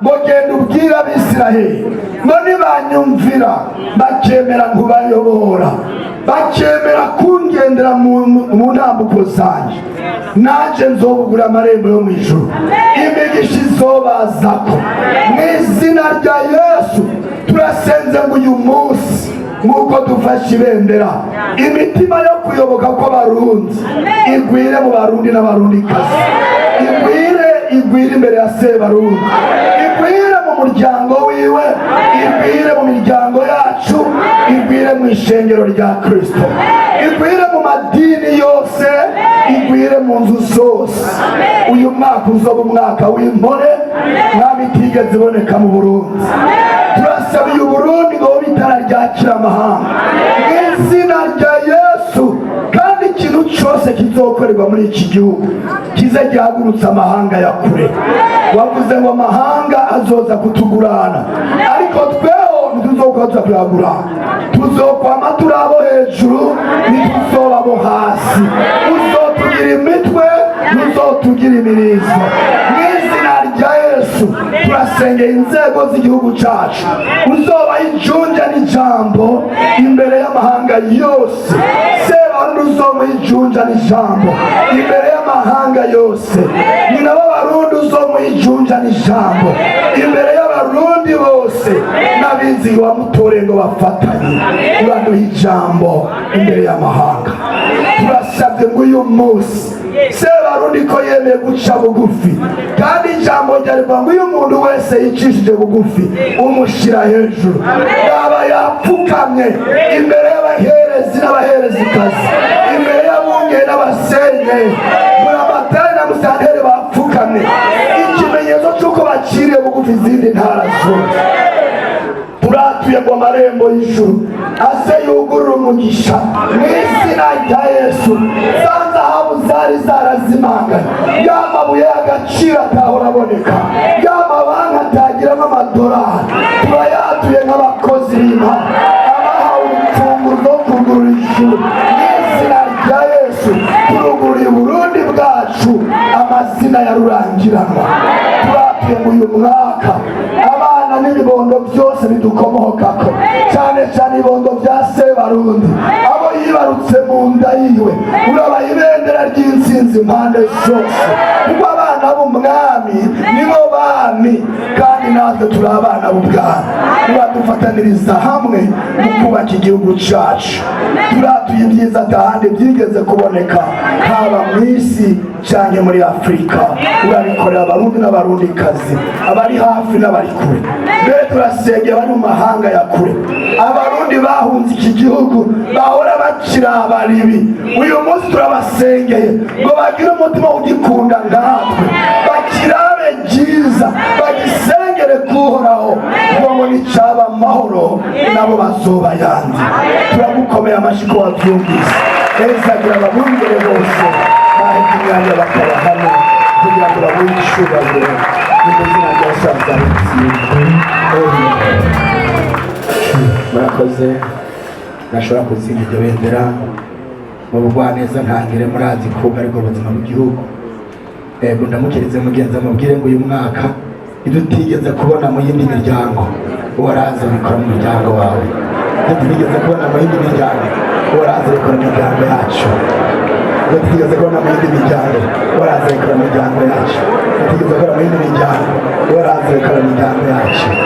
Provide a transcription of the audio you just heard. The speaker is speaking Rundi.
Ngo genda ubwire Abisiraheli ngo nibanyumvira, bakemera nkubayobora, bakemera kungendera mu ntambuko zanjye, nanjye nzobugura amarembo yo mu ijuru, imigisha izobazako. Mu izina rya Yesu turasenze ngo uyu munsi, nk'uko dufashe ibendera, imitima yo kuyoboka kw'Abarundi igwire mu Barundi n'Abarundikazi, igwire, igwire imbere ya Sebarundi, igwire mu muryango wiwe, igwire mu miryango yacu, igwire mu ishengero rya Kristo, igwire mu madini yose, igwire mu nzu zose. Uyu mwaka uzoba umwaka w'impore, mwami, itigeze iboneka mu Burundi. Turasabiye Uburundi ngo bube itara ryakira amahanga mu izina rya Yesu, kandi ikintu cyose kizokorerwa muri iki gihugu kize gihagurutse amahanga ya kure. Wavuze ngo amahanga azoza kutugurana, ariko tweho ntituzokuba kuyagurana, tuzokwama turi abo hejuru, ntituzoba abo hasi. Uzotugira imitwe, ntuzotugira imirizo. Mu izina rya Yesu turasengeye inzego z'igihugu cyacu, uzoba ijunja n'ijambo imbere y'amahanga yose. Sebarundi uzomuha ijunja n'ijambo imbere y'amahanga yose. Nyina w'Abarundi uzomuha ijunja n'ijambo imbere y'Abarundi bose, n'abizi wamutoreye ngo bafatanye, uraduha ijambo imbere y'amahanga. Turasabye ngo uyu munsi Sebarundi ko yemeye guca bugufi, kandi ijambo ryarivuga ngo iyo umuntu wese yicishije bugufi umushyira hejuru, yaba yapfukamye imbere y'abaherezi n'abaherezikazi, imbere y'abungeri n'abasenyeri, Buramatari na musanteri bapfukamye, ikimenyetso cy'uko baciriye bugufi izindi ntara zose. Turatuye ngo amarembo y'ijuru aze yugurure umugisha mu izina rya Yesu. Za nzahabu zari zarazimanganye, ya mabuye y'agaciro atahora aboneka, ya mabanki atagiramo amadolari, turayatuye nk'abakozi b'Imana abahawe urufunguzo rwo kugurura ijuru. Mu izina rya Yesu turugururiye Uburundi bwacu amazina ya rurangiranwa. Turatuye ngo uyu mwaka abana n'ibibondo byose bidukomokako, cyane cyane ibibondo bya Sebarundi, abo yibarutse mu nda yiwe, urabaha ibendera ry'intsinzi impande zose, kuko abana b'umwami nibo bami, kandi natwe turi abana b'ubwami. Uradufataniriza hamwe mu kubaka igihugu cyacu. Turatuye ibyiza atahandi byigeze kuboneka, haba mu isi cyangwa muri Afurika. Urabikorera Abarundi n'Abarundikazi, abari hafi n'abari kure. Mbere turasengera abari mu mahanga ya kure, Abarundi bahunze iki gihugu bahora bakira abaribi. Uyu munsi turabasengeye ngo bagire umutima ugikunda nkatwe, bakirabe byiza, bagisengere kuhoraho, ngo nicaba amahoro nabo bazoba yandi. Turagukomeye amashyi ko wabyumvise. Ezagira ababungere bose bahebye imyanya bakaba hano kugira ngo babuhe icubahiro. Ni mu izina rya Yesu. Murakoze. Nashobora kuzinga iryo bendera mu bugwaneza ntangire. Murazi ko ariko ubuzima bw'igihugu. Yego, ndamukirize mugenzi, amubwire ngo uyu mwaka ibyo utigeze kubona mu yindi miryango waraza ubikora mu muryango wawe. Ibyo tutigeze kubona mu yindi miryango waraza ubikora mu miryango yacu. Ibyo tutigeze kubona mu yindi miryango waraza ubikora mu miryango yacu. Ibyo tutigeze kubona mu yindi miryango waraza ubikora mu miryango yacu.